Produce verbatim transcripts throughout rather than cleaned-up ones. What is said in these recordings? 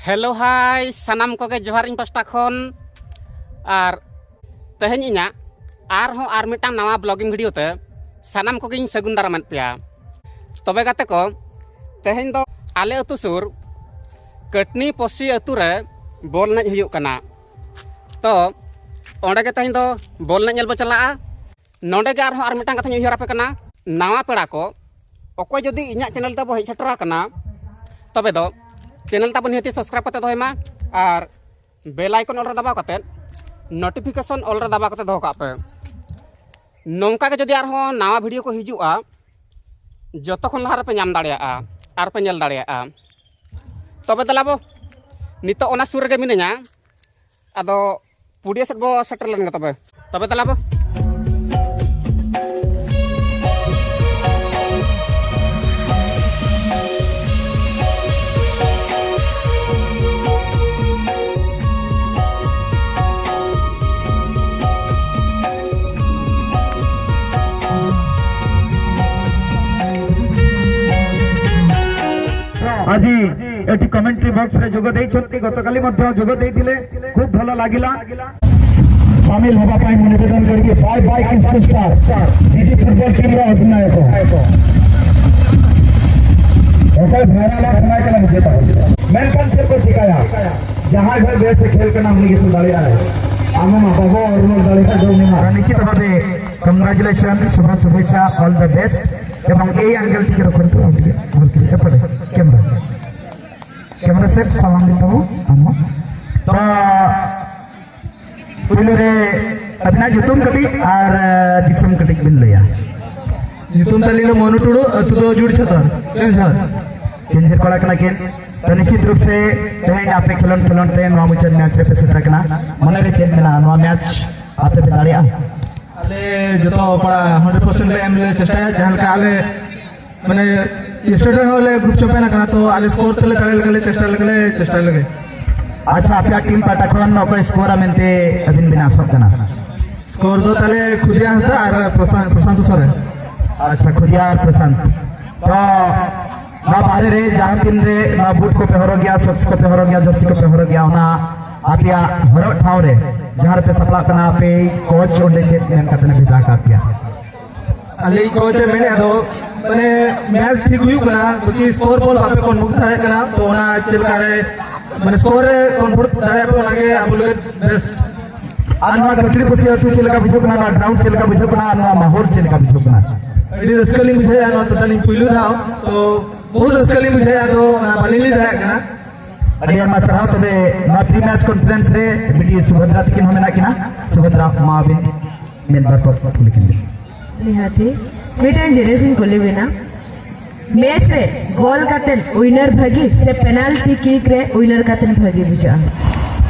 Hello ᱦᱟᱭ, ᱥᱟᱱᱟᱢ ᱠᱚᱜᱮ ᱡᱚᱦᱟᱨ ᱤᱧ ᱯᱟᱥᱴᱟ ᱠᱷᱚᱱ᱾ ᱟᱨ ᱛᱮᱦᱮᱧ ᱤᱧᱟᱹᱜ ᱟᱨᱦᱚᱸ ᱟᱨ ᱢᱤᱫᱴᱟᱝ ᱱᱟᱣᱟ ᱵᱞᱚᱜᱤᱝ ᱵᱷᱤᱰᱤᱭᱳ ᱛᱮ ᱥᱟᱱᱟᱢ ᱠᱚᱜᱮᱧ ᱥᱟᱹᱜᱩᱱ ᱫᱟᱨᱟᱢᱮᱫ ᱯᱮᱭᱟ᱾ ᱛᱚᱵᱮ ᱜᱟᱛᱮ ᱠᱚ, ᱛᱮᱦᱮᱧ ᱫᱚ ᱟᱞᱮ ᱟᱹᱛᱩ ᱥᱩᱨ ᱠᱟᱹᱴᱱᱤ ᱯᱚᱥᱤ ᱟᱹᱛᱩ ᱨᱮ ᱵᱚᱞ ᱮᱱᱮᱡ ᱦᱩᱭᱩᱜ ᱠᱟᱱᱟ᱾ ᱛᱚ ᱚᱸᱰᱮ ᱜᱮ ᱛᱮᱦᱮᱧ ᱫᱚ ᱵᱚᱞ ᱮᱱᱮᱡ ᱧᱮᱞ ᱵᱚ ᱪᱟᱞᱟᱜᱼᱟ᱾ ᱱᱚᱰᱮ ᱜᱮ ᱟᱨᱦᱚᱸ ᱟᱨ ᱢᱤᱫᱴᱟᱝ ᱠᱟᱛᱷᱟᱧ ᱩᱭᱦᱟᱹᱨ ᱟᱯᱮ ᱠᱟᱱᱟ, ᱱᱟᱣᱟ ᱯᱮᱲᱟ ᱠᱚ ᱚᱠᱚᱭ ᱡᱩᱫᱤ ᱤᱧᱟᱹᱜ ᱪᱮᱱᱮᱞ ᱛᱟᱵᱚ ᱦᱮᱡ ᱥᱮᱴᱮᱨ ᱟᱠᱟᱱᱟ, ᱛᱚᱵᱮ ᱫᱚ ᱪᱮᱱᱮᱞ ᱛᱟᱵᱚ ᱱᱤᱦᱟᱹᱛᱤ ᱥᱟᱵᱥᱠᱨᱟᱭᱤᱵ ᱠᱟᱛᱮ ᱫᱚᱦᱚᱭ ᱢᱟ, ᱟᱨ ᱵᱮᱞ ᱟᱭᱠᱚᱱ ᱚᱞ ᱨᱮ ᱫᱟᱵᱟᱣ ᱠᱟᱛᱮ ᱱᱳᱴᱤᱯᱷᱤᱠᱮᱥᱚᱱ ᱚᱞ ᱨᱮ ᱫᱟᱵᱟᱣ ᱠᱟᱛᱮ ᱫᱚᱦᱚ ᱠᱟᱜ ᱯᱮ᱾ ᱱᱚᱝᱠᱟ ᱜᱮ ᱡᱩᱫᱤ ᱟᱨᱦᱚᱸ ᱱᱟᱣᱟ ᱵᱷᱤᱰᱤᱭᱳ ᱠᱚ ᱦᱤᱡᱩᱜᱼᱟ, ᱡᱚᱛᱚ ᱠᱷᱚᱱ ᱞᱟᱦᱟ ᱨᱮᱯᱮ ᱧᱟᱢ ᱫᱟᱲᱮᱭᱟᱜᱼᱟ ᱟᱨ ᱯᱮ ᱧᱮᱞ ᱫᱟᱲᱮᱭᱟᱜᱼᱟ᱾ ᱛᱚᱵᱮ ᱫᱮᱞᱟ ᱵᱚ, ᱱᱤᱛᱚᱜ ᱚᱱᱟ ᱥᱩᱨ ᱨᱮᱜᱮ ᱢᱤᱱᱟᱹᱧᱟ, ᱟᱫᱚ ᱯᱩᱰᱤᱭᱟᱹ ᱥᱮᱫ ᱵᱚ ᱥᱮᱴᱮᱨ ᱞᱮᱱ ᱜᱮ ᱛᱚᱵᱮ᱾ ᱛᱚᱵᱮ ᱫᱮᱞᱟ ᱵᱚ᱾ ଆଜି ଏଠି କମେଣ୍ଟ୍ରି ବକ୍ସରେ ଯୋଗ ଦେଇଛନ୍ତି, ଗତକାଲି ମଧ୍ୟ ଯୋଗ ଦେଇଥିଲେ, ଖୁବ୍ ଭଲ ଲାଗିଲା। ସାମିଲ ହେବା ପାଇଁ ମୁଁ ନିବେଦନ କରିବି। ବାଏ ବାଏ କିଶୋର ଷ୍ଟାର, ଜିଜି ଫୁଟବଲ ଟିମ୍ର ଅଧିନାୟକ। ᱚᱠᱚᱭ ᱵᱷᱟᱭᱨᱟᱞ ᱥᱟᱱᱟᱭ ᱠᱟᱱᱟ ᱢᱩᱡᱷᱟᱹ ᱛᱟᱵᱚᱱ ᱢᱮᱱᱠᱷᱟᱱ ᱪᱮᱫ ᱠᱚ ᱪᱤᱠᱟᱹᱭᱟ? ᱡᱟᱦᱟᱸᱭ ᱦᱚᱲ ᱵᱮᱥ ᱮ ᱠᱷᱮᱞ ᱠᱟᱱᱟ ᱩᱱᱤ ᱜᱮᱥᱮ ᱫᱟᱲᱮᱭᱟᱜᱼᱟᱭ᱾ ᱟᱢ ᱢᱟ ᱵᱟᱵᱚ ᱨᱩᱣᱟᱹᱲ ᱫᱟᱲᱮᱭᱟᱜᱼᱟ, ᱡᱚᱢ ᱧᱩ ᱢᱟ᱾ ᱱᱤᱥᱪᱤᱛ ᱵᱷᱟᱵᱮ ᱠᱚᱝᱜᱽᱨᱟᱪᱩᱞᱮᱥᱚᱱ, ᱥᱩᱵᱷ ᱥᱩᱵᱷᱮᱪᱷᱟ, ᱚᱞ ᱫᱟ ᱵᱮᱥᱴ᱾ ᱮᱵᱚᱝ ᱮᱭ ᱟᱝᱜᱮᱞ ᱴᱤᱠᱮ ᱨᱚᱠᱷᱚᱱ ᱛᱚ ᱟᱢ ᱴᱤᱠᱮ ᱚᱞ ᱠᱮᱫ ᱮᱯᱟᱰᱮ ᱠᱮᱢᱨᱟ ᱠᱮᱢᱨᱟ ᱥᱮᱴ ᱥᱟᱢᱟᱝ ᱫᱤᱱ ᱛᱟᱵᱚ ᱟᱢ ᱢᱟ᱾ ᱛᱚ ᱯᱩᱭᱞᱩ ᱨᱮ ᱟᱹᱵᱤᱱᱟᱜ ᱧᱩᱛᱩᱢ ᱠᱟᱹᱴᱤᱡ ᱟᱨ, ᱟᱸ, ᱫᱤᱥᱚᱢ ᱠᱟᱹᱴᱤᱡ ᱵᱤᱱ ᱞᱟᱹᱭᱟ᱾ ᱧᱩᱛᱩᱢ ᱛᱟᱹᱞᱤᱧ ᱫᱚ ᱢᱚᱱᱩ ᱴᱩᱰᱩ, ᱟᱹᱛᱩ ᱫᱚ ᱡᱩᱲ ᱪᱷᱚᱛᱚᱨ, ᱠᱮᱣᱡᱷᱚᱨ᱾ ᱠᱮᱣᱡᱷᱚᱨ ᱠᱚᱲᱟ ᱠᱟᱱᱟ ᱠᱤᱱ᱾ ᱛᱚ ᱱᱤᱥᱪᱤᱛ ᱨᱩᱯ ᱥᱮ ᱛᱮᱦᱮᱧ ᱟᱯᱮ ᱠᱷᱮᱞᱳᱱᱰ ᱠᱷᱮᱞᱳᱱᱰ ᱛᱮ ᱱᱚᱣᱟ ᱢᱩᱪᱟᱹᱫ ᱢᱮᱪ ᱨᱮᱯᱮ ᱥᱮᱴᱮᱨ ᱠᱟᱱᱟ᱾ ᱢᱚᱱᱮ ᱨᱮ ᱪᱮᱫ ᱢᱮᱱᱟᱜᱼᱟ, ᱱᱚᱣᱟ ᱢᱮᱪ ᱟᱯᱮ ᱯᱮ ᱫᱟᱲᱮᱭᱟᱜᱼᱟ? ᱟᱞᱮ ᱡᱚᱛᱚ ᱠᱚᱲᱟ ᱦᱟᱱᱰᱨᱮᱰ ᱯᱟᱨᱥᱮᱱᱴ ᱞᱮ ᱮᱢ ᱞᱮ ᱪᱮᱥᱴᱟᱭᱟ, ᱡᱟᱦᱟᱸ ᱞᱮᱠᱟ ᱟᱞᱮ ᱢᱟᱱᱮ ᱥᱴᱮᱰᱤᱭᱟᱢ ᱦᱚᱸᱞᱮ ᱜᱨᱩᱯ ᱪᱟᱢᱯᱤᱭᱟᱱ ᱟᱠᱟᱱᱟ, ᱛᱚ ᱟᱞᱮ ᱥᱠᱳᱨ ᱛᱮᱞᱮ ᱫᱟᱲᱮ ᱞᱮᱠᱟ ᱞᱮ ᱪᱮᱥᱴᱟ ᱞᱮᱠᱟ ᱞᱮ ᱪᱮᱥᱴᱟ ᱞᱮᱜᱮ᱾ ᱟᱪᱪᱷᱟ, ᱟᱯᱮᱭᱟᱜ ᱴᱤᱢ ᱯᱟᱦᱴᱟ ᱠᱷᱚᱱ ᱚᱠᱚᱭ ᱥᱠᱳᱨᱟ ᱢᱮᱱᱛᱮ ᱟᱹᱵᱤᱱ ᱵᱤᱱ ᱟᱥᱚᱜ ᱠᱟᱱᱟ? ᱥᱠᱳᱨ ᱫᱚ ᱛᱟᱦᱞᱮ ᱠᱷᱩᱫᱤᱭᱟ ᱦᱟᱸᱥᱫᱟ ᱟᱨ ᱯᱨᱚᱥᱟᱱ-, ᱯᱨᱚᱥᱟᱱᱛ ᱥᱚᱨᱮᱱ᱾ ᱟᱪᱪᱷᱟ, ᱠᱷᱩᱫᱤᱭᱟ ᱟᱨ ᱯᱨᱚᱥᱟᱱᱛ᱾ ᱛᱚ ᱱᱚᱣᱟ ᱵᱟᱦᱨᱮ ᱨᱮ ᱡᱟᱦᱟᱸ ᱛᱤᱱ ᱨᱮ ᱱᱚᱣᱟ ᱵᱩᱴ ᱠᱚᱯᱮ ᱦᱚᱨᱚᱜ ᱜᱮᱭᱟ, ᱥᱚᱠᱥ ᱠᱚᱯᱮ ᱦᱚᱨᱚᱜ ᱜᱮᱭᱟ, ᱡᱟᱹᱨᱥᱤ ᱠᱚᱯᱮ ᱦᱚᱨᱚᱜ ᱜᱮᱭᱟ, ᱚᱱᱟ ᱟᱯᱮᱭᱟᱜ ᱦᱚᱨᱚᱜ ᱴᱷᱟᱶ ᱨᱮ ᱡᱟᱦᱟᱸ ᱨᱮᱯᱮ ᱥᱟᱯᱲᱟᱜ ᱠᱟᱱᱟ, ᱟᱯᱮ ᱠᱳᱪ ᱚᱸᱰᱮ ᱪᱮᱫ ᱢᱮᱱ ᱠᱟᱛᱮ ᱮ ᱵᱷᱮᱡᱟ ᱟᱠᱟᱫ ᱯᱮᱭᱟ? ᱟᱞᱮ ᱠᱳᱪ ᱮ ᱢᱮᱱᱮᱫ ᱫᱚ, ᱢᱟᱱᱮ, ᱢᱮᱪ ᱴᱷᱤᱠ ᱦᱩᱭᱩᱜ ᱠᱟᱱᱟ, ᱵᱟᱠᱤ ᱥᱠᱳᱨ ᱵᱚᱞ ᱵᱟᱯᱮ ᱠᱚᱱᱵᱷᱟᱨᱴ ᱫᱟᱲᱮᱭᱟᱜ ᱠᱟᱱᱟ, ᱛᱚ ᱚᱱᱟ ᱪᱮᱫ ᱞᱮᱠᱟ ᱨᱮ, ᱢᱟᱱᱮ, ᱥᱠᱳᱨ ᱨᱮ ᱠᱚᱱᱵᱷᱟᱨᱴ ᱫᱟᱲᱮᱭᱟᱜ ᱯᱮ, ᱚᱱᱟᱜᱮ ᱟᱵᱚ ᱞᱟᱹᱜᱤᱫ ᱵᱮᱥᱴ᱾ ᱟᱨ ᱱᱚᱣᱟ ᱠᱟᱹᱴᱤᱡ ᱯᱩᱥᱤ ᱟᱹᱛᱩ ᱪᱮᱫ ᱞᱮᱠᱟ ᱵᱩᱡᱷᱟᱹᱜ ᱠᱟᱱᱟ, ᱱᱚᱣᱟ ᱜᱨᱟᱣᱩᱱᱰ ᱪᱮᱫ ᱞᱮᱠᱟ ᱵᱩᱡᱷᱟᱹᱜ ᱠᱟᱱᱟ, ᱱᱚᱣᱟ ᱢᱟᱦᱚᱞ ᱪᱮᱫ ᱞᱮᱠᱟ ᱵᱩᱡᱷᱟᱹᱜ ᱠᱟᱱᱟ? ᱟᱹᱰᱤ ᱨᱟᱹᱥᱠᱟᱹ ᱞᱤᱧ ᱵᱩᱡᱷᱟᱹᱣᱮᱫᱼᱟ, ᱱᱚᱣᱟ ᱫᱚ ᱛᱟᱹᱞᱤᱧ ᱯᱩᱭᱞᱩ ᱫᱷᱟᱣ, ᱛᱚ ᱵᱚᱦᱩᱛ ᱨᱟᱹᱥᱠᱟᱹ ᱞᱤᱧ ᱵᱩᱡᱷᱟᱹᱣᱮᱫᱼᱟ, ᱛᱚ ᱚᱱᱟ ᱵᱟᱹᱞᱤᱧ ᱞᱟᱹᱭ ᱫᱟᱲᱮᱭᱟᱜ ᱠᱟᱱᱟ᱾ ᱟᱹᱰᱤ ᱟᱭᱢᱟ ᱥᱟᱨᱦᱟᱣ᱾ ᱛᱚᱵᱮ ᱱᱚᱣᱟ ᱯᱨᱤ ᱢᱮᱪ ᱠᱚᱱᱯᱷᱟᱨᱮᱱᱥ ᱨᱮ ᱵᱤᱴᱤ ᱥᱩᱵᱷᱚᱫᱨᱟ ᱛᱟᱹᱠᱤᱱ ᱦᱚᱸ ᱢᱮᱱᱟᱜ ᱠᱤᱱᱟ᱾ ᱥᱩᱵᱷᱚᱫᱨᱟ, ᱢᱟ ᱟᱹᱵᱤᱱ ᱢᱤᱫ ᱵᱟᱨ ᱯᱚᱫ ᱠᱩᱞᱤ ᱠᱤᱱ ᱵᱤᱱ᱾ ᱱᱤᱦᱟᱹᱛᱤ᱾ ᱢᱤᱫᱴᱮᱱ ᱡᱤᱱᱤᱥ ᱤᱧ ᱠᱩᱞᱤ ᱵᱤᱱᱟ, ᱢᱮᱪ ᱨᱮ ᱜᱳᱞ ᱠᱟᱛᱮᱱ ᱩᱭᱱᱟᱨ ᱵᱷᱟᱹᱜᱤ ᱥᱮ ᱯᱮᱱᱟᱞᱴᱤ ᱠᱤᱠ ᱨᱮ ᱩᱭᱱᱟᱨ ᱠᱟᱛᱮᱱ ᱵᱷᱟᱹᱜᱤ ᱵᱩᱡᱷᱟᱹᱜᱼᱟ?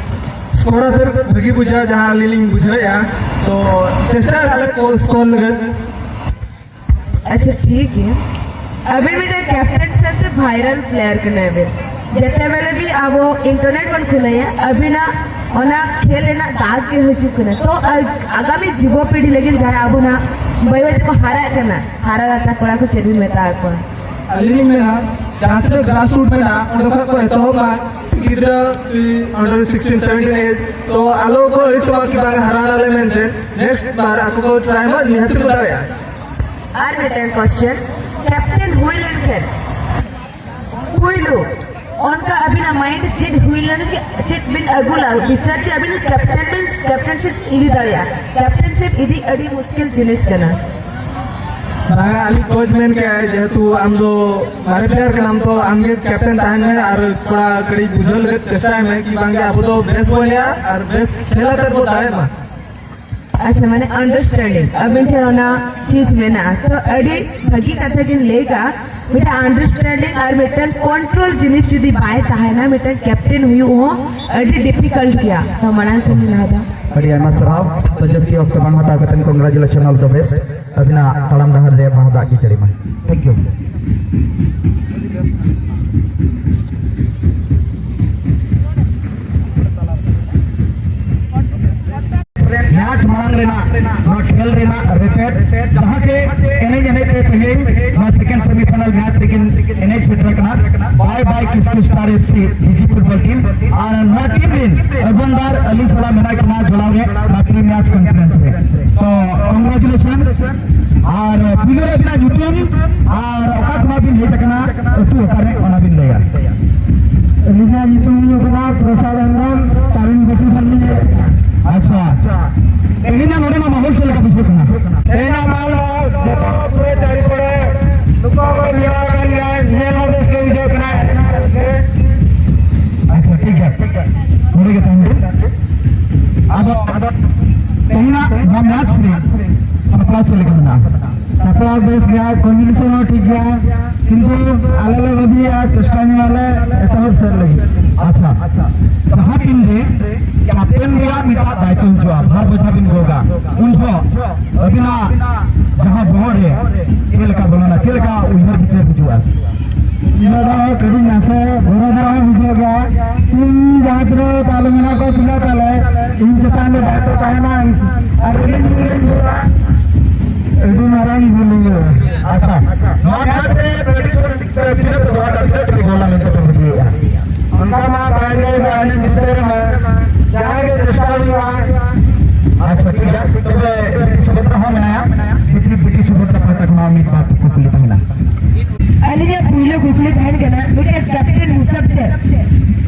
ᱥᱠᱳᱨ ᱟᱛᱮ ᱵᱷᱟᱹᱜᱤ ᱵᱩᱡᱷᱟᱹᱜᱼᱟ, ᱡᱟᱦᱟᱸ ᱟᱹᱞᱤᱧ ᱞᱤᱧ ᱵᱩᱡᱷᱟᱹᱣᱮᱫᱼᱟ᱾ ᱛᱚ ᱪᱮᱥᱴᱟᱭ ᱫᱟᱞᱮ ᱠᱚ ᱥᱠᱳᱨ ᱞᱟᱹᱜᱤᱫ᱾ ᱟᱪᱪᱷᱟ, ᱴᱷᱤᱠ ᱜᱮᱭᱟ᱾ ᱟᱹᱵᱤᱱ ᱢᱤᱫᱴᱮᱱ ᱠᱮᱯᱴᱮᱱ ᱥᱟᱶᱛᱮ ᱵᱷᱟᱭᱨᱟᱞ ᱯᱞᱮᱭᱟᱨ ᱠᱟᱱᱟᱭ ᱵᱤᱱ᱾ ᱡᱮᱛᱮ ᱵᱮᱞᱮ ᱵᱤ ᱟᱵᱚ ᱤᱱᱴᱟᱨᱱᱮᱴ ᱵᱚᱱ ᱠᱷᱩᱞᱟᱹᱭᱟ, ᱟᱹᱵᱤᱱᱟᱜ ᱚᱱᱟ ᱠᱷᱮᱞ ᱨᱮᱱᱟᱜ ᱫᱟᱜ ᱜᱮ ᱦᱤᱡᱩᱜ ᱠᱟᱱᱟ᱾ ᱛᱚ ᱟ-, ᱟᱜᱟᱢᱤ ᱡᱩᱵᱚ ᱯᱤᱲᱦᱤ ᱞᱟᱹᱜᱤᱫ ᱡᱟᱦᱟᱸᱭ ᱟᱵᱚᱱᱟᱜ ᱵᱟᱹᱭ ᱵᱟᱹᱭ ᱛᱮᱠᱚ ᱦᱟᱨᱟᱜ ᱠᱟᱱᱟ, ᱦᱟᱨᱟ ᱨᱟᱛᱟ ᱠᱚᱲᱟ ᱠᱚ ᱪᱮᱫ ᱵᱤᱱ ᱢᱮᱛᱟ ᱟᱠᱚᱣᱟ? ᱟᱹᱞᱤᱧ ᱞᱤᱧ ᱢᱮᱱᱟ, ᱡᱟᱦᱟᱸ ᱛᱤᱱᱟᱹᱜ ᱜᱨᱟᱥ ᱨᱩᱴ ᱢᱮᱱᱟᱜᱼᱟ, ᱚᱸᱰᱮ ᱠᱷᱚᱱ ᱠᱚ ᱮᱛᱚᱦᱚᱵ ᱢᱟ᱾ ᱜᱤᱫᱽᱨᱟᱹ under sixteen seventeen age, ᱛᱚ ᱟᱞᱚ ᱠᱚ ᱟᱹᱲᱤᱥᱚᱜ ᱢᱟ ᱠᱤ ᱵᱟᱝ ᱦᱟᱨᱟ ᱱᱟᱞᱮ ᱢᱮᱱᱛᱮ᱾ ᱱᱮᱠᱥᱴ ᱵᱟᱨ ᱟᱠᱚ ᱠᱚ ᱴᱨᱟᱭ ᱢᱟ, ᱱᱤᱦᱟᱹᱛ ᱠᱚ ᱫᱟᱲᱮᱭᱟᱜᱼᱟ᱾ ᱟᱨ ᱢᱤᱫᱴᱮᱱ ᱠᱚᱥᱪᱮᱱ, ᱠᱮᱯᱴᱮᱱ ᱦᱩᱭ ᱞᱮᱱᱠᱷᱟᱱ, ᱯᱩᱭᱞᱩ ᱚᱱᱠᱟ ᱟᱹᱵᱤᱱᱟᱜ ᱢᱟᱭᱤᱱᱰ ᱪᱮᱫ ᱦᱩᱭ ᱞᱮᱱ ᱜᱮ, ᱪᱮᱫ ᱵᱤᱱ ᱟᱹᱜᱩ ᱞᱟ-, ᱵᱤᱪᱟᱨ ᱪᱮ ᱟᱹᱵᱤᱱ ᱠᱮᱯᱴᱮᱱ ᱵᱤᱱ, ᱠᱮᱯᱴᱮᱱᱥᱤᱯ ᱤᱫᱤ ᱫᱟᱲᱮᱭᱟᱜᱼᱟ? ᱠᱮᱯᱴᱮᱱᱥᱤᱯ ᱤᱫᱤ ᱟᱹᱰᱤ ᱢᱩᱥᱠᱤᱞ ᱡᱤᱱᱤᱥ ᱠᱟᱱᱟ᱾ ᱵᱟᱝᱟ, ᱟᱹᱞᱤᱧ ᱠᱳᱪ ᱢᱮᱱ ᱠᱮᱜᱼᱟᱭ, ᱡᱮᱦᱮᱛᱩ ᱟᱢ ᱫᱚ ᱢᱟᱨᱮ ᱯᱞᱮᱭᱟᱨ ᱠᱟᱱᱟᱢ, ᱛᱚ ᱟᱢ ᱜᱮ ᱠᱮᱯᱴᱮᱱ ᱛᱟᱦᱮᱱ ᱢᱮ ᱟᱨ ᱛᱷᱚᱲᱟ ᱠᱟᱹᱴᱤᱡ ᱵᱩᱡᱷᱟᱹᱣ ᱞᱟᱹᱜᱤᱫ ᱪᱮᱥᱴᱟᱭ ᱢᱮ ᱠᱤ ᱵᱟᱝᱜᱮ ᱟᱵᱚ ᱫᱚ ᱵᱮᱥ ᱵᱚᱱ ᱮᱱᱮᱡᱼᱟ ᱟᱨ ᱵᱮᱥ ᱠᱷᱮᱞ ᱟᱛᱮᱫ ᱵᱚ ᱫᱟᱲᱮᱭᱟᱜ ᱢᱟ᱾ ᱟᱪᱪᱷᱟ, ᱢᱟᱱᱮ ᱟᱱᱰᱟᱨᱥᱴᱮᱱᱰᱤᱝ ᱟᱹᱵᱤᱱ ᱴᱷᱮᱱ ᱚᱱᱟ ᱪᱤᱡᱽ ᱢᱮᱱᱟᱜᱼᱟ, ᱛᱚ ᱟᱹᱰᱤ ᱵᱷᱟᱹᱜᱤ ᱠᱟᱛᱷᱟ ᱵᱤᱱ ᱞᱟᱹᱭ ᱠᱟᱜᱼᱟ᱾ ᱢᱤᱫᱴᱟᱝ ᱟᱱᱰᱟᱨᱥᱴᱮᱱᱰᱤᱝ ᱟᱨ ᱢᱤᱫᱴᱟᱝ ᱠᱚᱱᱴᱨᱳᱞ ᱡᱤᱱᱤᱥ ᱡᱩᱫᱤ ᱵᱟᱭ ᱛᱟᱦᱮᱱᱟ, ᱢᱤᱫᱴᱟᱝ ᱠᱮᱯᱴᱮᱱ ᱦᱩᱭᱩᱜ ᱦᱚᱸ ᱟᱹᱰᱤ ᱰᱤᱯᱷᱤᱠᱟᱞᱴ ᱜᱮᱭᱟ᱾ ᱛᱚ ᱢᱟᱲᱟᱝ ᱥᱮᱫ ᱞᱤᱧ ᱞᱟᱦᱟ ᱫᱟ᱾ ᱟᱹᱰᱤ ᱟᱭᱢᱟ ᱥᱟᱨᱦᱟᱣ᱾ ᱛᱚ ᱡᱟᱹᱥᱛᱤ ᱚᱠᱛᱚ ᱵᱟᱝ ᱦᱟᱛᱟᱣ ᱠᱟᱛᱮ congratulations, all the best᱾ ᱟᱹᱵᱤᱱᱟᱜ ᱛᱟᱲᱟᱢ ᱰᱟᱦᱟᱨ ᱨᱮ ᱵᱟᱦᱟ ᱫᱟᱜ ᱜᱮ ᱡᱟᱹᱲᱤ ᱢᱟ᱾ Thank you᱾ ᱢᱮᱪ ᱢᱟᱲᱟᱝ ᱨᱮᱱᱟᱜ, ᱱᱚᱣᱟ ᱠᱷᱮᱞ ᱨᱮᱱᱟᱜ ᱨᱮᱛᱮᱫ, ᱡᱟᱦᱟᱸ ᱪᱮ ᱮᱱᱮᱡ ᱮᱱᱮᱡ ᱛᱮ ᱛᱮᱦᱮᱧ ᱱᱚᱣᱟ second semi final match ᱨᱮᱠᱤᱱ ᱮᱱᱮᱡ ᱥᱮᱴᱮᱨ ᱟᱠᱟᱱᱟ᱾ Bye bye Kisku Star F C D G football team, ᱟᱨ ᱱᱚᱣᱟ team ᱨᱮᱱ ᱟᱹᱵᱩᱱᱫᱟᱨ ᱟᱹᱞᱤᱧ ᱥᱟᱞᱟᱜ ᱢᱮᱱᱟᱜ ᱠᱤᱱᱟ ᱡᱚᱲᱟᱣ ᱨᱮ ᱱᱚᱣᱟ pre match conference ᱨᱮ᱾ ᱛᱚ, congratulation᱾ ᱟᱨ ᱯᱩᱭᱞᱩ ᱨᱮ ᱟᱹᱵᱤᱱᱟᱜ ᱧᱩᱛᱩᱢ ᱟᱨ ᱚᱠᱟ ᱠᱷᱚᱱᱟᱜ ᱵᱤᱱ ᱦᱮᱡ ᱟᱠᱟᱱᱟ, ᱟᱹᱛᱩ ᱚᱠᱟᱨᱮ, ᱚᱱᱟ ᱵᱤᱱ ᱞᱟᱹᱭᱟ᱾ ᱟᱹᱞᱤᱧᱟᱜ ᱧᱩᱛᱩᱢ ᱦᱩᱭᱩᱜ ᱠᱟᱱᱟ ᱯᱨᱚᱥᱟᱫᱽ ᱦᱮᱢᱵᱨᱚᱢ, ᱛᱟᱨᱤᱱ ᱵᱟᱹᱥᱤ ᱠᱷᱚᱱ ᱞᱤᱧ ᱦᱮᱡ ᱟᱠᱟᱱᱟ᱾ ᱟᱪᱪᱷᱟ, ᱛᱮᱦᱮᱧᱟᱜ ᱱᱚᱰᱮᱱᱟᱜ ᱢᱟᱦᱚᱞ ᱪᱮᱫ ᱞᱮᱠᱟ ᱵᱩᱡᱷᱟᱹᱜ ᱠᱟᱱᱟ? ᱛᱮᱦᱮᱧᱟᱜ ᱢᱟᱦᱚᱞ ᱫᱚ ᱡᱚᱛᱚ ᱯᱩᱨᱟᱹ ᱪᱟᱹᱨᱤ ᱠᱚᱨᱮ ᱱᱩᱠᱩ ᱠᱚ ᱢᱮᱱᱟᱜ ᱟᱠᱟᱫ ᱜᱮᱭᱟ, ᱧᱮᱞ ᱦᱚᱸ ᱵᱮᱥ ᱜᱮ ᱵᱩᱡᱷᱟᱹᱜ ᱠᱟᱱᱟ, ᱟᱹᱰᱤ ᱨᱟᱹᱥᱠᱟᱹ᱾ ᱟᱪᱪᱷᱟ, ᱴᱷᱤᱠ ᱜᱮᱭᱟ, ᱱᱚᱰᱮ ᱜᱮ ᱛᱟᱦᱮᱱ ᱵᱤᱱ᱾ ᱟᱫᱚ, ᱟᱫᱚ ᱛᱮᱦᱮᱧᱟᱜ ᱱᱚᱣᱟ match ᱨᱮ ᱥᱟᱯᱲᱟᱣ ᱪᱮᱫ ᱞᱮᱠᱟ ᱢᱮᱱᱟᱜᱼᱟ? ᱥᱟᱯᱲᱟᱣ ᱵᱮᱥ ᱜᱮᱭᱟ, condition ᱦᱚᱸ ᱴᱷᱤᱠ ᱜᱮᱭᱟ, ᱠᱤᱱᱛᱩ ᱟᱞᱮ ᱞᱮ ᱵᱷᱟᱹᱵᱤᱭᱮᱫᱼᱟ ᱪᱮᱥᱴᱟ ᱧᱚᱜ ᱟᱞᱮ ᱮᱛᱚᱦᱚᱵ ᱥᱮᱫ ᱞᱟᱹᱜᱤᱫ᱾ ᱟᱪᱪᱷᱟ, ᱡᱟᱦᱟᱸ ᱛᱤᱱ ᱨᱮ captain ᱨᱮᱭᱟᱜ ᱢᱤᱫᱴᱟᱜ ᱫᱟᱭᱤᱛᱛᱚ ᱦᱤᱡᱩᱜᱼᱟ, ᱵᱷᱟᱨ ᱵᱚᱡᱷᱟ ᱵᱤᱱ ᱜᱚᱜᱟ, ᱩᱱ ᱡᱚᱦᱚᱜ ᱟᱹᱵᱤᱱᱟᱜ ᱡᱟᱦᱟᱸ ᱵᱚᱦᱚᱜ ᱨᱮ ᱪᱮᱫ ᱞᱮᱠᱟ ᱵᱚᱞᱚᱱᱟ, ᱪᱮᱫ ᱞᱮᱠᱟ ᱩᱭᱦᱟᱹᱨ ᱵᱤᱪᱟᱹᱨ ᱦᱤᱡᱩᱜᱼᱟ? ᱤᱧ ᱫᱚ ᱠᱟᱹᱴᱤᱡ ᱱᱟᱥᱮ ᱵᱚᱨᱚ ᱫᱷᱟᱨᱟ ᱦᱚᱸ ᱵᱩᱡᱷᱟᱹᱣ ᱜᱮᱭᱟ᱾ ᱤᱧ ᱡᱟᱦᱟᱸ ᱛᱤᱱᱟᱹᱜ ᱛᱟᱞᱮ ᱢᱮᱱᱟᱜ ᱠᱚ ᱛᱩᱞᱟᱹ ᱛᱟᱞᱮ, ᱤᱧ ᱪᱮᱛᱟᱱ ᱨᱮ ᱫᱟᱭᱤᱛᱛᱚ ᱛᱟᱦᱮᱱᱟ᱾ ᱟᱨ ᱤᱧ ᱟᱹᱰᱤ ᱢᱟᱨᱟᱝ ᱵᱷᱩᱞ ᱦᱩᱭᱩᱜᱼᱟ᱾ ᱟᱪᱪᱷᱟ, ᱱᱚᱣᱟ ᱢᱟᱥ ᱨᱮ ᱯᱨᱮᱰᱤᱠᱥᱚᱱ ᱛᱤᱱᱟᱹᱜ ᱯᱮ ᱫᱚᱦᱚ ᱠᱟᱜᱼᱟ, ᱛᱤᱱᱟᱹᱜ ᱯᱮ ᱜᱳᱞᱟ ᱢᱮᱱᱛᱮ ᱯᱮ ᱵᱩᱡᱷᱟᱹᱣᱮᱫᱼᱟ? ᱚᱱᱠᱟ ᱢᱟ ᱵᱟᱭ ᱞᱟᱹᱭ ᱵᱟᱲᱟᱭ ᱱᱤᱛ ᱫᱷᱟᱹᱵᱤᱡ ᱨᱮᱦᱚᱸ ᱡᱟᱦᱟᱸ ᱜᱮ ᱪᱮᱥᱴᱟ ᱦᱩᱭᱩᱜᱼᱟ᱾ ᱟᱪᱪᱷᱟ, ᱴᱷᱤᱠ ᱜᱮᱭᱟ, ᱛᱚᱵᱮ ᱵᱤᱴᱤ ᱥᱩᱵᱷᱚᱫᱨᱟ ᱦᱚᱸ ᱢᱮᱱᱟᱭᱟ, ᱵᱤᱴᱤ, ᱵᱤᱴᱤ ᱥᱩᱵᱷᱚᱫᱨᱟ ᱯᱟᱦᱴᱟ ᱠᱷᱚᱱᱟᱜ ᱢᱤᱫ ᱵᱟᱨ ᱠᱩᱠᱞᱤ ᱛᱟᱦᱮᱱᱟ᱾ ᱟᱹᱞᱤᱧᱟᱜ ᱯᱩᱭᱞᱩ ᱠᱩᱠᱞᱤ ᱛᱟᱦᱮᱱ ᱠᱟᱱᱟ, ᱢᱤᱫᱴᱮᱱ captain ᱦᱤᱥᱟᱹᱵ ᱛᱮ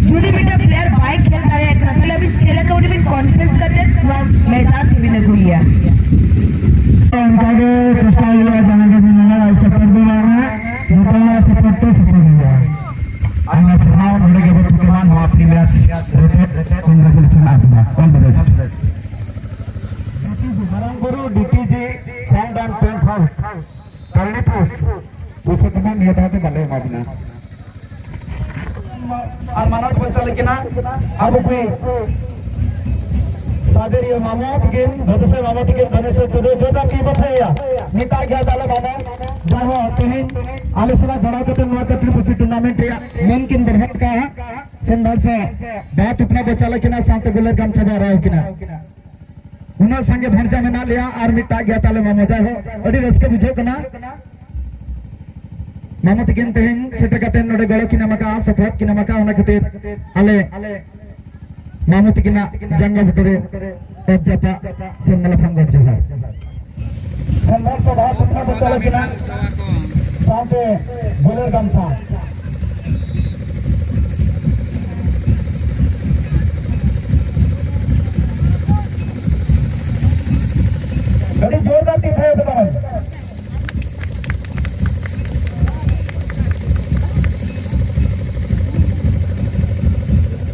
ᱡᱩᱫᱤ ᱢᱤᱫᱴᱮᱱ player ᱵᱟᱭ ᱠᱷᱮᱞ ᱫᱟᱲᱮᱭᱟᱜ ᱠᱟᱱᱟ, ᱛᱟᱦᱞᱮ ᱟᱹᱵᱤᱱ ᱪᱮᱫ ᱞᱮᱠᱟ ᱩᱱᱤ ᱵᱤᱱ convince ᱠᱟᱛᱮ ᱱᱚᱣᱟ ᱢᱚᱭᱫᱟᱱ ᱛᱮᱵᱤᱱ ᱟᱹᱜᱩᱭᱮᱭᱟ? ᱚᱱᱠᱟ ᱜᱮ ᱪᱮᱥᱴᱟ ᱦᱩᱭᱩᱜᱼᱟ, ᱡᱟᱦᱟᱸ ᱜᱮ ᱵᱤᱱ ᱢᱮᱱᱟ, support ᱵᱤᱱ ᱮᱢᱟ᱾ ᱡᱚᱛᱚ ᱦᱚᱲᱟᱜ support ᱛᱮ support ᱦᱩᱭᱩᱜᱼᱟ᱾ ᱟᱭᱢᱟ ᱥᱟᱨᱦᱟᱣ, ᱱᱚᱰᱮ ᱜᱮᱵᱚ ᱛᱷᱩᱠᱟᱹᱢᱟ ᱱᱚᱣᱟ pre match ᱨᱮ᱾ Congratulations ᱟᱯᱱᱟᱨ, all the best᱾ ᱢᱟᱨᱟᱝ ᱵᱩᱨᱩ, D T G Sound and Tent House, ᱠᱟᱞᱤᱯᱩᱥ, ᱯᱩᱭᱥᱟᱹ ᱛᱮᱢᱟ ᱱᱤᱭᱟᱹ ᱫᱷᱟᱣ ᱫᱚ ᱵᱟᱞᱮ ᱮᱢᱟ ᱵᱤᱱᱟ᱾ ᱟᱨ ᱢᱟᱱᱚᱛ ᱵᱚᱱ ᱪᱟᱞ ᱠᱤᱱᱟ ᱟᱵᱚ ᱠᱚ ᱥᱟᱫᱮᱨᱤᱭᱟᱹ ᱢᱟᱢᱚ ᱛᱟᱹᱠᱤᱱ, ᱵᱷᱚᱵᱤᱥᱚᱭ ᱢᱟᱢᱚ ᱛᱟᱹᱠᱤᱱ, ᱵᱷᱚᱵᱤᱥᱚᱭ ᱴᱩᱰᱩ, ᱡᱚᱛᱚ ᱠᱤ ᱵᱟᱯᱮᱭᱟ? ᱢᱮᱛᱟᱜ ᱜᱮᱭᱟ ᱛᱟᱞᱮ ᱢᱟᱢᱚ᱾ ᱡᱟᱦᱟᱸ ᱛᱮᱦᱮᱧ ᱟᱞᱮ ᱥᱟᱞᱟᱜ ᱡᱚᱲᱟᱣ ᱠᱟᱛᱮ ᱱᱚᱣᱟ ᱠᱟᱹᱴᱤᱡ ᱯᱩᱥᱤ tournament ᱨᱮᱭᱟᱜ ᱢᱮᱱ ᱠᱤᱱ ᱵᱮᱲᱦᱮᱫ ᱠᱟᱜᱼᱟ᱾ ᱥᱮᱱ ᱵᱟᱨ ᱥᱮ ᱵᱟᱦᱟ ᱛᱩᱯᱱᱟ ᱵᱚ ᱪᱟᱞ ᱠᱤᱱᱟ, ᱥᱟᱶᱛᱮ ᱜᱩᱞᱟᱹᱨ ᱜᱟᱢᱪᱷᱟ ᱵᱚ ᱟᱨᱟᱣ ᱠᱤᱱᱟ᱾ ᱩᱱᱟᱹᱜ ᱥᱟᱸᱜᱮ ᱵᱷᱚᱸᱡᱟ ᱢᱮᱱᱟᱜ ᱞᱮᱭᱟ, ᱟᱨ ᱢᱤᱫᱴᱟᱜ ᱜᱮᱭᱟ ᱛᱟᱞᱮ ᱢᱟᱢᱚ᱾ ᱡᱟᱭᱦᱳᱠ, ᱟᱹᱰᱤ ᱨᱟᱹᱥᱠᱟᱹ ᱵᱩᱡᱷᱟᱹᱜ ᱠᱟᱱᱟ᱾ ᱢᱟᱢᱚ ᱛᱤᱠᱤᱱ ᱛᱮᱦᱮᱧ ᱥᱮᱴᱮᱨ ᱠᱟᱛᱮ ᱱᱚᱰᱮ ᱜᱚᱲᱚ ᱠᱤᱱ ᱮᱢ ᱟᱠᱟᱫᱼᱟ, ᱥᱚᱯᱚᱦᱚᱫ ᱠᱤᱱ ᱮᱢ ᱟᱠᱟᱫᱼᱟ, ᱚᱱᱟ ᱠᱷᱟᱹᱛᱤᱨ ᱟᱞᱮ ᱢᱟᱢᱚ ᱛᱤᱠᱤᱱᱟᱜ ᱡᱟᱸᱜᱟ ᱵᱩᱴᱟᱹ ᱨᱮ ᱚᱛ ᱡᱟᱯᱟᱜ ᱥᱮ ᱢᱟᱞᱟ ᱯᱷᱟᱝᱜᱚᱲ ᱡᱚᱦᱟᱨ᱾ ᱥᱚᱢᱢᱟᱱ ᱥᱚᱵᱷᱟ ᱯᱨᱚᱛᱷᱚᱢ ᱪᱟᱞᱟᱜ ᱠᱟᱱᱟ ᱥᱟᱶᱛᱮ ᱜᱩᱞᱟᱹᱨ ᱜᱟᱢᱪᱷᱟ᱾ ᱟᱹᱰᱤ ᱡᱳᱨᱫᱟᱨ ᱛᱤ ᱛᱷᱟᱭᱚ ᱛᱮ ᱵᱟᱝ᱾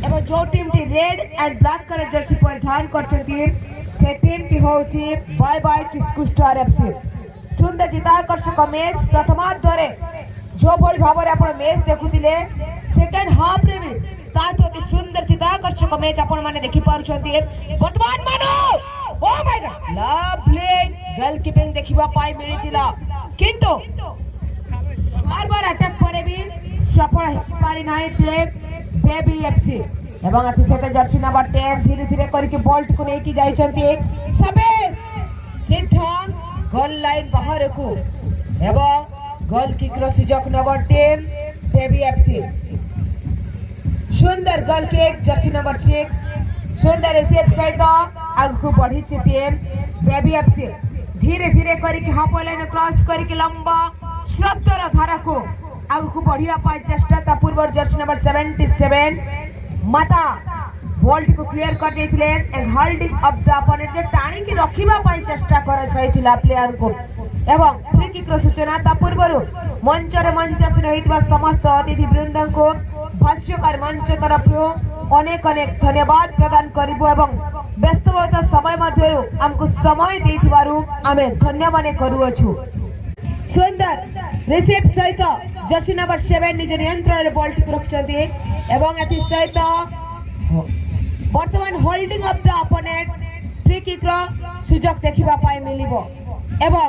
ଏବଂ ଯେଉଁ ଟିମ୍ଟି red and black collar jersey ପରିଧାନ କରିଛନ୍ତି, ସେ ଟିମ୍ଟି ହେଉଛି ବାଏ ବାଏ କିସ୍କୁ ଷ୍ଟାର ଏଫ୍ସି। ସୁନ୍ଦର ଚିତ୍ତାକର୍ଷକ ମ୍ୟାଚ୍। ପ୍ରଥମାର୍ଦ୍ଧରେ ଯେଉଁଭଳି ଭାବରେ ଆପଣ ମ୍ୟାଚ୍ ଦେଖୁଥିଲେ, ସେକେଣ୍ଡ ହାଫ୍ରେ ବି ତାଠୁ ଅତି ସୁନ୍ଦର ଚିତ୍ତାକର୍ଷକ ମ୍ୟାଚ୍ ଆପଣମାନେ ଦେଖିପାରୁଛନ୍ତି। ବର୍ତ୍ତମାନ ମାନୁ, ଓ ମାଇ ଗଡ୍, ଲଭଲି ଗୋଲକିପିଂ ଦେଖିବା ପାଇଁ ମିଳିଥିଲା, କିନ୍ତୁ ବାରବାର ଆଟାକ୍ ପରେ ବି ସଫଳ ହେଇପାରିନାହିଁ ଟିମ୍ ବେବି ଏଫ୍ସି। ଏବଂ ଏଥିସହିତ ଜର୍ସି ନମ୍ବର ଟେନ୍ ଧୀରେ ଧୀରେ କରିକି ବଲ୍ଟିକୁ ନେଇକି ଯାଇଛନ୍ତି। ସବେ ସିଦ୍ଧ ଗୋଲ୍ ଲାଇନ୍ ବାହାରକୁ ଏବଂ ଗୋଲ୍ କିକ୍ର ସୁଯୋଗ ନବ ଟିମ୍ ବେବି ଏଫ୍ସି। ସୁନ୍ଦର goal kick, jersey number six. ସୁନ୍ଦର ରିସିଭ୍ ସହିତ ଆଗକୁ ବଢ଼ିଛି ଟିମ୍ ବେବି ଏଫ୍ସି। ଧୀରେ ଧୀରେ କରିକି ହାଫ୍ ଲାଇନ୍ କ୍ରସ୍ କରିକି ଲମ୍ବା ସ୍ରୋତର ଧାରାକୁ ଆଗକୁ ବଢ଼ିବା ପାଇଁ ଚେଷ୍ଟା। ତା ପୂର୍ବରୁ ଜର୍ସି ନମ୍ବର ସେଭେଣ୍ଟି ସେଭେନ୍ ମାତା ବଲ୍ଟିକୁ କ୍ଲିୟର କରିଦେଇଥିଲେ। And holding of the opponent, ଟାଣିକି ରଖିବା ପାଇଁ ଚେଷ୍ଟା କରାଯାଇଥିଲା ପ୍ଲେୟାରଙ୍କୁ। ଏବଂ ଫ୍ରି କିକ୍ର ସୂଚନା। ତା ପୂର୍ବରୁ ମଞ୍ଚରେ ମଞ୍ଚାସୀନ ହୋଇଥିବା ସମସ୍ତ ଅତିଥି ବୃନ୍ଦଙ୍କୁ ଭାଷ୍ୟକାର ମଞ୍ଚ ତରଫରୁ ଅନେକ ଅନେକ ଧନ୍ୟବାଦ ପ୍ରଦାନ କରିବୁ ଏବଂ ବ୍ୟସ୍ତବହୁଳତା ସମୟ ମଧ୍ୟରୁ ଆମକୁ ସମୟ ଦେଇଥିବାରୁ ଆମେ ଧନ୍ୟ ମନେ କରୁଅଛୁ। ସୁନ୍ଦର ରିସିଭ୍ ସହିତ ଜର୍ସି ନମ୍ବର ସେଭେନ୍ ନିଜ ନିୟନ୍ତ୍ରଣରେ ବଲ୍ଟିକୁ ରଖିଛନ୍ତି ଏବଂ ଏଥିସହିତ ବର୍ତ୍ତମାନ holding off the opponent free କିକ୍ର ସୁଯୋଗ ଦେଖିବା ପାଇଁ ମିଳିବ। ଏବଂ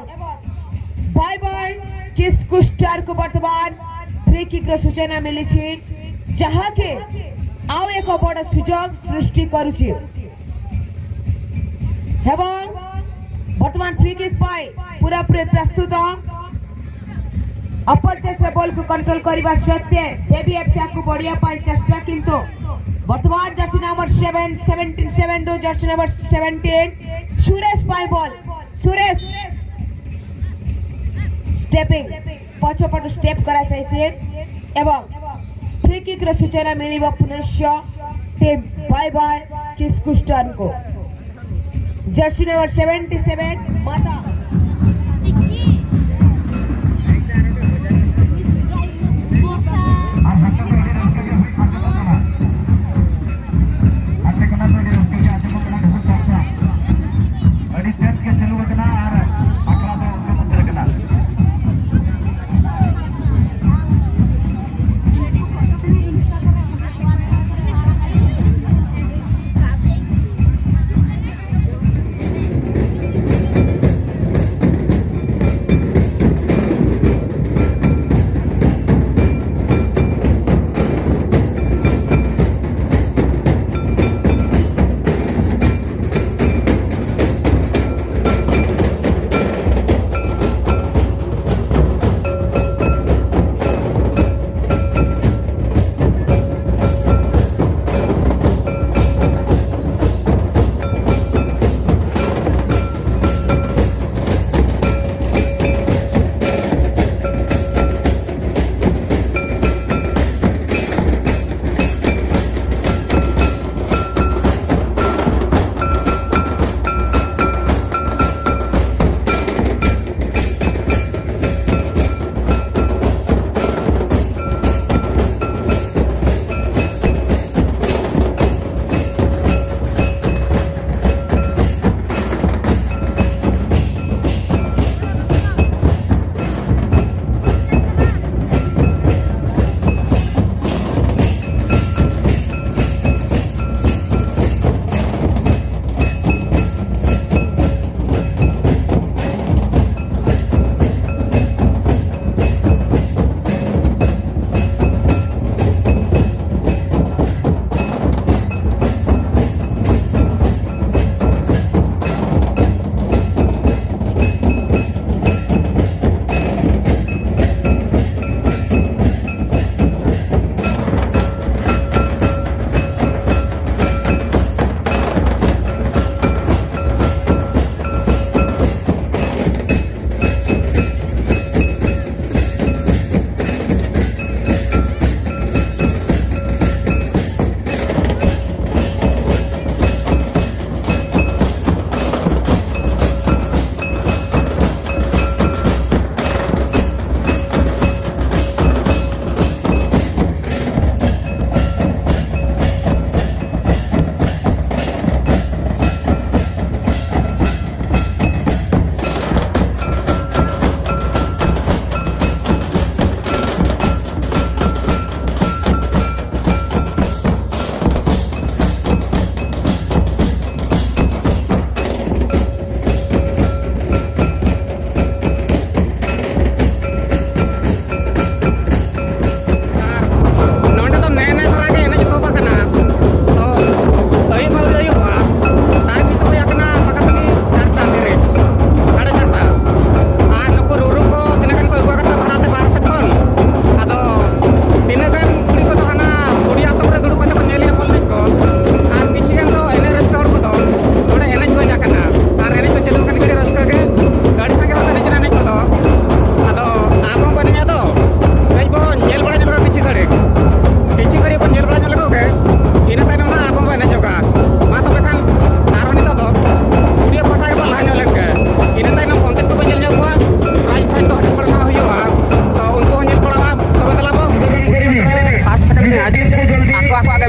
ବାଏ ବାଏ କିସ୍କୁ ଷ୍ଟାରକୁ ବର୍ତ୍ତମାନ ଫ୍ରି କିକ୍ର ସୂଚନା ମିଳିଛି, ଯାହାକି ଆଉ ଏକ ବଡ଼ ସୁଯୋଗ ସୃଷ୍ଟି କରୁଛି। ଏବଂ ବର୍ତ୍ତମାନ ଫ୍ରି କିକ୍ ପାଇଁ ପୁରାପୁରି ପ୍ରସ୍ତୁତ। ଅପର ଦେଶରେ ବଲକୁ କଣ୍ଟ୍ରୋଲ କରିବା ସତ୍ତ୍ୱେ ବେବି ଏଫ୍ସି ଆଗକୁ ବଢ଼ିବା ପାଇଁ ଚେଷ୍ଟା, କିନ୍ତୁ ବର୍ତ୍ତମାନ ଜର୍ସି ନମ୍ବର ସେଭେନ ସେଭେଣ୍ଟିନ୍ ସେଭେନରୁ ଜର୍ସି ନମ୍ବର ସେଭେଣ୍ଟିନ୍ ସୁରେଶ ପାଇଁ ବଲ୍। ସୁରେଶ ଷ୍ଟେପିଂ, ପଛପଟୁ ଷ୍ଟେପ୍ କରାଯାଇଛି ଏବଂ ଫ୍ରି କିକ୍ର ସୂଚନା ମିଳିବ ପୁନଶ୍ଚ ଟିମ୍ ବାଇ ବାଇ କିସ୍କୁଷ୍ଟରଙ୍କୁ। ଜର୍ସି ନମ୍ବର ସେଭେଣ୍ଟି ସେଭେନ୍ ମାତା। ᱟᱹᱰᱤ ᱛᱮᱫ ᱜᱮ ᱪᱟᱹᱞᱩ ᱟᱠᱟᱱᱟ ᱟᱨ ᱟᱠᱷᱲᱟ ᱫᱚ ᱩᱛᱱᱟᱹᱣ ᱩᱛᱟᱹᱨ ᱟᱠᱟᱱᱟ᱾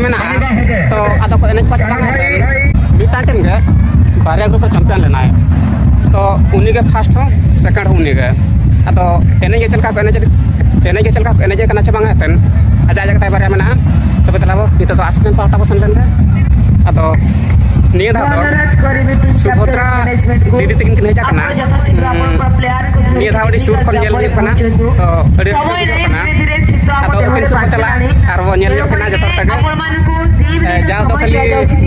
ᱢᱮᱱᱟᱜᱼᱟ᱾ ᱛᱚ ᱟᱫᱚ ᱠᱚ ᱮᱱᱮᱡ ᱯᱟᱥ ᱵᱟᱝ ᱦᱩᱭ ᱞᱮᱱ᱾ ᱢᱤᱫᱴᱟᱝ ᱴᱤᱢ ᱜᱮ ᱵᱟᱨᱭᱟ ᱜᱨᱩᱯ ᱨᱮ ᱪᱟᱢᱯᱤᱭᱟᱱ ᱞᱮᱱᱟᱭ᱾ ᱛᱚ ᱩᱱᱤ ᱜᱮ ᱯᱷᱟᱥᱴ ᱦᱚᱸ, ᱥᱮᱠᱮᱱᱰ ᱦᱚᱸ ᱩᱱᱤ ᱜᱮ᱾ ᱟᱫᱚ ᱮᱱᱮᱡ ᱜᱮ ᱪᱮᱫ ᱞᱮᱠᱟ ᱠᱚ ᱮᱱᱮᱡ, ᱮᱱᱮᱡ ᱜᱮ ᱪᱮᱫ ᱞᱮᱠᱟ ᱠᱚ ᱮᱱᱮᱡ ᱠᱟᱱᱟ ᱪᱮ ᱵᱟᱝᱟ ᱮᱱᱛᱮᱫ, ᱟᱡᱟᱜ ᱟᱡᱟᱜ ᱛᱟᱭ ᱵᱟᱨᱭᱟ ᱢᱮᱱᱟᱜᱼᱟ᱾ ᱛᱚᱵᱮ ᱛᱟᱦᱞᱮ ᱟᱵᱚ ᱱᱤᱛᱚᱜ ᱫᱚ ᱟᱥᱤᱥ ᱯᱟᱦᱴᱟ ᱵᱚ ᱥᱮᱱ ᱞᱮᱱ ᱜᱮ᱾ ᱟᱫᱚ ᱱᱤᱭᱟᱹ ᱫᱷᱟᱣ ᱫᱚ ᱥᱩᱵᱷᱚᱫᱨᱟ ᱫᱤᱫᱤ ᱛᱟᱹᱠᱤᱱ ᱠᱤᱱ ᱦᱮᱡ ᱟᱠᱟᱱᱟ᱾ ᱦᱩᱸ, ᱱᱤᱭᱟᱹ ᱫᱷᱟᱣ ᱟᱹᱰᱤ ᱥᱩᱨ ᱠᱷᱚᱱ ᱧᱮᱞ ᱦᱩᱭᱩᱜ ᱠᱟᱱᱟ, ᱛᱚ ᱟᱹᱰᱤ ᱨᱟᱹᱥᱠᱟᱹ ᱵᱩᱡᱷᱟᱹᱜ ᱠᱟᱱᱟ᱾ ᱟᱫᱚ ᱩᱱᱠᱤᱱ ᱥᱩᱨ ᱠᱚ ᱪᱟᱞᱟᱜᱼᱟ ᱟᱨ ᱵᱚ ᱧᱮᱞ ᱧᱚᱜ ᱠᱤᱱᱟ ᱡᱚᱛᱚ ᱦᱚᱲ ᱛᱮᱜᱮ᱾ ᱮ, ᱡᱟᱦᱟᱸ ᱫᱚ ᱠᱷᱟᱹᱞᱤ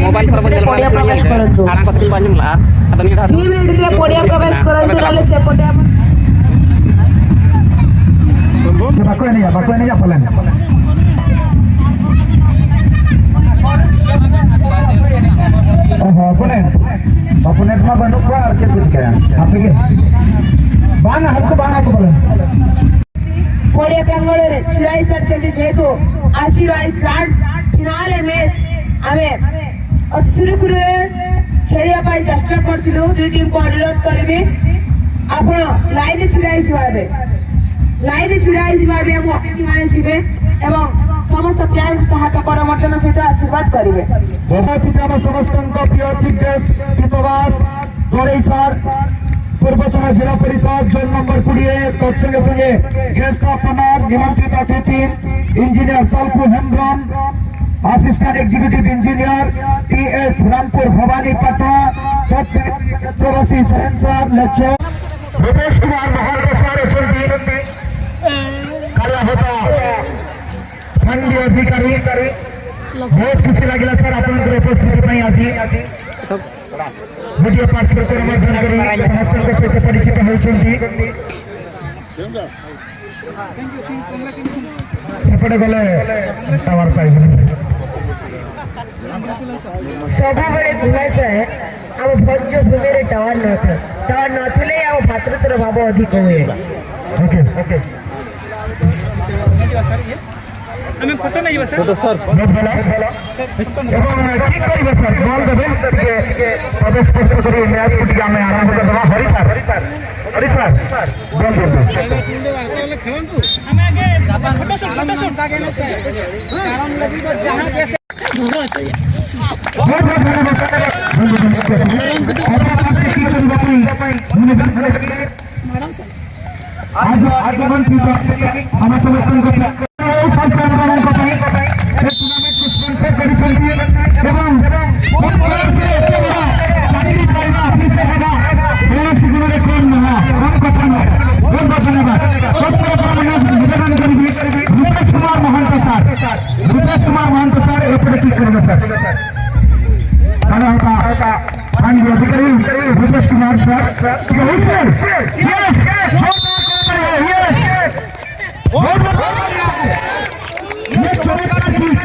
ᱢᱳᱵᱟᱭᱤᱞ ᱠᱚᱨᱮ ᱵᱚᱱ ᱧᱮᱞ ᱵᱟᱲᱟ ᱞᱮᱠᱷᱟᱱ ᱧᱮᱞ ᱜᱮ, ᱟᱲᱟᱝ ᱠᱚ ᱛᱟᱹᱠᱤᱱ ᱵᱟᱝ ᱟᱸᱡᱚᱢ ᱞᱟᱜᱼᱟ᱾ ᱟᱫᱚ ᱱᱤᱭᱟᱹ ᱫᱷᱟᱣ ᱫᱚ ᱯᱚᱲᱤᱭᱟ ᱯᱨᱚᱵᱮᱥ ᱠᱚᱨᱚᱱᱛᱩ, ᱛᱚᱵᱮ ᱱᱚᱰᱮ ᱥᱮ ᱯᱚᱲᱤᱭᱟ᱾ ᱵᱟᱠᱚ ᱮᱱᱮᱡᱟ, ᱵᱟᱠᱚ ᱮᱱᱮᱡᱟ ᱯᱟᱞᱮᱱ᱾ ᱚ ᱦᱚᱸ, ᱚᱯᱳᱱᱮᱱᱴ, ᱚᱯᱳᱱᱮᱱᱴ ᱢᱟ ᱵᱟᱹᱱᱩᱜ ᱠᱚᱣᱟ, ᱟᱨ ᱪᱮᱫ ᱠᱚ ᱪᱤᱠᱟᱹᱭᱟ? ᱟᱯᱮ ᱜᱮ? ᱵᱟᱝ, ᱦᱟᱹᱠᱩ ᱵᱟᱝ, ᱦᱟᱹᱠᱩ ᱯᱟᱞᱮᱱ᱾ ପଡ଼ିଆ ପ୍ରାଙ୍ଗଣରେ ଛିଡ଼ା ହେଇସାରିଛନ୍ତି, ଯେହେତୁ ଆଜି ରହି ଗ୍ରାଣ୍ଡ ଫିନାଲେ ମ୍ୟାଚ୍ ଆମେ ଅତି ସୁରୁଖୁରୁରେ ଖେଳିବା ପାଇଁ ଚେଷ୍ଟା କରିଥିଲୁ। ଦୁଇ ଟିମ୍କୁ ଅନୁରୋଧ କରିବି, ଆପଣ ଲାଇନ୍ରେ ଛିଡ଼ା ହେଇଯିବା। ଏବେ ଲାଇନ୍ରେ ଛିଡ଼ା ହେଇଯିବା। ଏବେ ଆମ ଅତିଥିମାନେ ଯିବେ ଏବଂ ସମସ୍ତ ପ୍ଲେୟାରଙ୍କୁ ସହାୟତା କରମର୍ଦ୍ଦନ ସହିତ ଆଶୀର୍ବାଦ କରିବେ। ବହୁତ ଆମ ସମସ୍ତଙ୍କ ପ୍ରିୟ ଚିଫ୍ ଗେଷ୍ଟ ଦୀପ ଦାସ, ଗଡ଼େଇ ସାର୍, ପୂର୍ବତନ ଜିଲ୍ଲା ପରିଷଦ ଜୋନ୍ ନମ୍ବର କୋଡ଼ିଏ, ତତ୍ସଙ୍ଗେ ସଙ୍ଗେ ଗେଷ୍ଟ ଅଫ୍ ଅନର ନିମନ୍ତ୍ରିତ ଅତିଥି engineer Salku Hembram, assistant executive engineer T H Rampur Bhabani Patna, ତତ୍ସଙ୍ଗେ ସଙ୍ଗେ କ୍ଷେତ୍ରବାସୀ Sohen sir, lecturer. Bhupesh Kumar Mahanta sir ଅଛନ୍ତି, କାଳିଆ ଭତ୍ତା ଫଣ୍ଡ ଅଧିକାରୀ। ବହୁତ ଖୁସି ଲାଗିଲା ସାର୍ ଆପଣଙ୍କର ଉପସ୍ଥିତି ପାଇଁ ଆଜି। ଭିଡ଼ିଓ ପାର୍ଟସର ପୁନର୍ମିଳନ କରି ସମସ୍ତଙ୍କ ସହିତ ପରିଚିତ ହେଉଛନ୍ତି। ସେପଟେ ଗଲେ ଟାୱାର ପାଇବନି। ସବୁବେଳେ କୁହାଯାଏ, ଆମ ଭଞ୍ଜ ଭୂମିରେ ଟାୱାର ନଥାଏ। ଟାୱାର ନଥିଲେ ଆମ ଭାତୃତ୍ୱର ଭାବ ଅଧିକ ହୁଏ। Okay, okay. ଆମେ ଫଟୋ ନେଇଯିବା ସାର୍। Photo sir. ବହୁତ ଭଲ। ଏବଂ ଠିକ୍ କରିବେ ସାର୍, ବଲ୍ ଦେବେ, ଟିକେ ପଦସ୍ପର୍ଶ କରି ମ୍ୟାଚକୁ ଟିକେ ଆମେ ଆରମ୍ଭ କରିଦେବା। Hari sir, Hari sir, ball ଦିଅନ୍ତୁ। ଆମେ ଆଗେ ଫଟୋ ସୁଟ୍, ଫଟୋ ସୁଟ୍। ᱵᱚᱦᱩᱛ ᱵᱚᱦᱩᱛ ᱫᱷᱚᱱᱭᱚᱵᱟᱫ ᱥᱟᱨ, ᱵᱚᱦᱩᱛ ᱵᱚᱦᱩᱛ ᱫᱷᱚᱱᱭᱚᱵᱟᱫ ᱥᱟᱨ᱾ ᱟᱯᱱᱟᱨ ᱯᱟᱥᱮ ᱠᱤᱪᱷᱩ ᱵᱟᱯᱤ ᱢᱚᱱᱮ ᱵᱟᱝ ᱠᱟᱱᱟ᱾ ᱟᱡ ᱫᱚ, ᱟᱡ ᱫᱚ ᱵᱟᱝ ᱴᱷᱤᱠᱟ᱾ ᱥᱟᱱᱟᱢ ᱥᱚᱢᱚᱥᱛᱚ ᱠᱚ ᱥᱟᱱᱛᱟᱲ ᱵᱟᱵᱚᱱ ᱠᱚ ᱮ ᱴᱩᱨᱱᱟᱢᱮᱱᱴ ᱠᱚ ᱥᱯᱚᱱᱥᱚᱨ ᱠᱟᱹᱨᱤ ᱠᱟᱱ ᱜᱮᱭᱟ᱾ ᱮᱵᱚᱝ ᱵᱚᱦᱩᱛ ᱵᱚᱲᱚ ᱥᱮ ᱮᱛᱮ ᱵᱚᱲᱚ ᱪᱟᱹᱠᱨᱤ ᱯᱟᱭᱨᱟ ᱚᱯᱷᱤᱥ ᱨᱮ ᱠᱟᱱᱟ᱾ ᱵᱚᱲᱚ ᱥᱤᱜᱩᱲ ᱨᱮ ᱠᱚᱢ ᱱᱚᱣᱟ ᱵᱚᱱ ᱠᱚ ᱠᱟᱱᱟ᱾ ᱵᱚᱱ ᱠᱚ ᱠᱟᱱᱟ᱾ ᱥᱚᱵ ᱠᱚ ᱠᱟᱱᱟ᱾ ᱢᱟᱱᱮ ᱱᱤᱵᱮᱫᱚᱱ ᱠᱟᱱ ᱜᱮ᱾ ᱨᱩᱯᱮᱥ ᱠᱩᱢᱟᱨ ᱢᱚᱦᱟᱱᱛᱚ ᱥᱟᱨ, ᱨᱩᱯᱮᱥ ᱠᱩᱢᱟᱨ ᱢᱚᱦᱟᱱᱛᱚ ᱥᱟᱨ ᱮᱯᱚᱨᱮ ᱴᱷᱤᱠ ᱠᱟᱱᱟ ᱥᱟᱨ᱾ ᱠᱟᱱᱟ ᱦᱚᱸ ᱠᱟ ᱠᱷᱟᱱ ᱜᱮ ᱚᱫᱷᱤᱠᱟᱨᱤ ᱨᱩᱯᱮᱥ ᱠᱩᱢᱟᱨ ᱥᱟᱨ, ᱴᱷᱤᱠ ᱟᱪᱷᱮ? ᱤᱭᱮᱥ! ᱡᱳᱨᱫᱟᱨ ᱠᱚ ᱢᱟᱨᱮ, ᱤᱭᱮᱥ! ᱡᱳᱨᱫᱟᱨ ᱠᱚ ᱢᱟᱨᱮ! ᱤᱭᱮᱥ, ᱪᱚᱢᱚᱛᱠᱟᱨ ᱡᱤᱛ!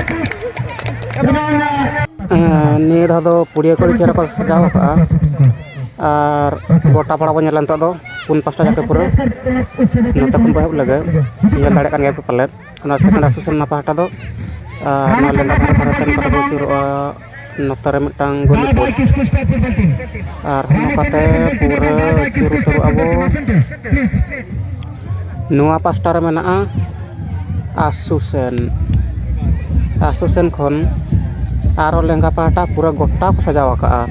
ᱮᱵᱚᱝ ᱦᱮᱸ, ᱱᱤᱭᱟᱹ ᱫᱷᱟᱣ ᱫᱚ ᱯᱩᱲᱤᱭᱟᱹ ᱠᱚ ᱟᱹᱰᱤ ᱪᱮᱦᱨᱟ ᱠᱚ ᱥᱟᱡᱟᱣ ᱟᱠᱟᱜᱼᱟ᱾ ᱟᱨ ᱜᱚᱴᱟ ᱯᱟᱲᱟ ᱵᱚᱱ ᱧᱮᱞᱟ ᱱᱤᱛᱚᱜ ᱫᱚ, ᱯᱩᱱ ᱯᱟᱥᱴᱟ ᱡᱟᱠᱮ ᱯᱩᱨᱟᱹ ᱱᱚᱛᱮ ᱠᱷᱚᱱ ᱵᱚ ᱮᱦᱚᱵ ᱞᱮᱜᱮ᱾ ᱧᱮᱞ ᱫᱟᱲᱮᱭᱟᱜ ᱠᱟᱱ ᱜᱮᱭᱟ ᱯᱮ ᱯᱟᱞᱮᱫ, ᱚᱱᱟ ᱥᱮᱠᱮᱱᱰ ᱟᱥᱳᱥᱤᱭᱮᱥᱚᱱ ᱚᱱᱟ ᱯᱟᱦᱴᱟ ᱫᱚ᱾ ᱟᱨ ᱱᱚᱣᱟ ᱞᱮᱸᱜᱟ ᱫᱷᱟᱨᱮ ᱫᱷᱟᱨᱮ ᱛᱮ ᱱᱚᱝᱠᱟ ᱛᱮᱵᱚ ᱟᱹᱪᱩᱨᱚᱜᱼᱟ᱾ ᱱᱚᱛᱮ ᱨᱮ ᱢᱤᱫᱴᱟᱝ ᱜᱳᱞᱤ ᱯᱳᱥᱴ᱾ ᱟᱨ ᱱᱚᱝᱠᱟᱛᱮ ᱯᱩᱨᱟᱹ ᱟᱹᱪᱩᱨ ᱩᱛᱟᱹᱨᱚᱜᱼᱟ ᱵᱚ᱾ ᱱᱚᱣᱟ ᱯᱟᱥᱴᱟ ᱨᱮ ᱢᱮᱱᱟᱜᱼᱟ ᱟᱥᱩᱥᱮᱱ᱾ ᱟᱥᱩᱥᱮᱱ ᱠᱷᱚᱱ ᱟᱨᱚ ᱞᱮᱸᱜᱟ ᱯᱟᱦᱴᱟ ᱯᱩᱨᱟᱹ ᱜᱚᱴᱟ ᱠᱚ ᱥᱟᱡᱟᱣ ᱟᱠᱟᱜᱼᱟ᱾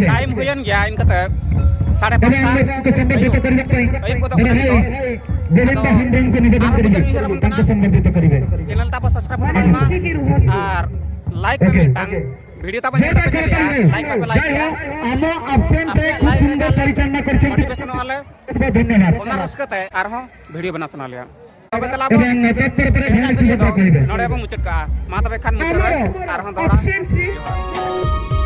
ᱴᱟᱭᱤᱢ ᱦᱩᱭᱮᱱ ᱜᱮᱭᱟ ᱤᱱᱠᱟᱹᱛᱮ ᱥᱟᱲᱮ ᱯᱟᱸᱪᱴᱟ ᱟᱹᱭᱩᱵ, ᱟᱹᱭᱩᱵ ᱜᱚᱫᱚᱜ ᱠᱟᱱᱟ ᱱᱤᱛᱚᱜ᱾ ᱟᱫᱚ ᱟᱨ ᱢᱤᱫᱴᱮᱱ ᱩᱭᱦᱟᱹᱨ ᱟᱵᱚᱱ ᱠᱟᱱᱟ, ᱪᱮᱱᱮᱞ ᱛᱟᱵᱚᱱ ᱥᱟᱵᱥᱠᱨᱟᱭᱤᱵ ᱵᱚᱱ ᱫᱚᱦᱚᱭ ᱢᱟ ᱟᱨ ᱞᱟᱭᱤᱠ ᱯᱮ ᱢᱤᱫᱴᱟᱝ᱾ ᱵᱷᱤᱰᱤᱭᱳ ᱛᱟᱵᱚᱱ ᱡᱩᱫᱤ ᱯᱮ ᱧᱮᱞᱮᱜᱼᱟ, ᱞᱟᱭᱤᱠ ᱵᱟᱯᱮ ᱞᱟᱭᱤᱠ ᱮᱜᱼᱟ᱾ ᱟᱢᱟᱜ ᱟᱵᱥᱮᱱ ᱨᱮ ᱟᱯᱮᱭᱟᱜ ᱠᱷᱩᱵ ᱞᱟᱭᱤᱠ ᱥᱩᱱᱫᱚᱨ ᱞᱮᱠᱷᱟᱱ ᱯᱚᱨᱤᱪᱟᱞᱚᱱᱟ ᱠᱚᱨᱪᱚᱱ ᱢᱳᱴᱤᱵᱷᱮᱥᱚᱱᱚᱜᱼᱟᱞᱮ᱾ ᱚᱱᱟ ᱨᱟᱹᱥᱠᱟᱹ ᱛᱮ ᱟᱨᱦᱚᱸ ᱵᱷᱤᱰᱤᱭᱳ ᱵᱮᱱᱟᱣ ᱥᱟᱱᱟ ᱞᱮᱭᱟ᱾ ᱛᱚᱵᱮ ᱫᱮᱞᱟ ᱵᱚᱱ, ᱛᱮᱦᱮᱧᱟᱜ ᱵᱷᱤᱰᱤᱭᱳ ᱫᱚ ᱱᱚᱰᱮ ᱵᱚᱱ ᱢᱩᱪᱟᱹᱫ ᱠᱟᱜᱼᱟ᱾ ᱢᱟ ᱛᱚᱵᱮ ᱠᱷᱟᱱ ᱢᱩᱪᱟᱹᱫ ᱨᱮ ᱟᱨᱦᱚᱸ ᱫᱚᱦᱲᱟ ᱡᱚᱦᱟᱨ᱾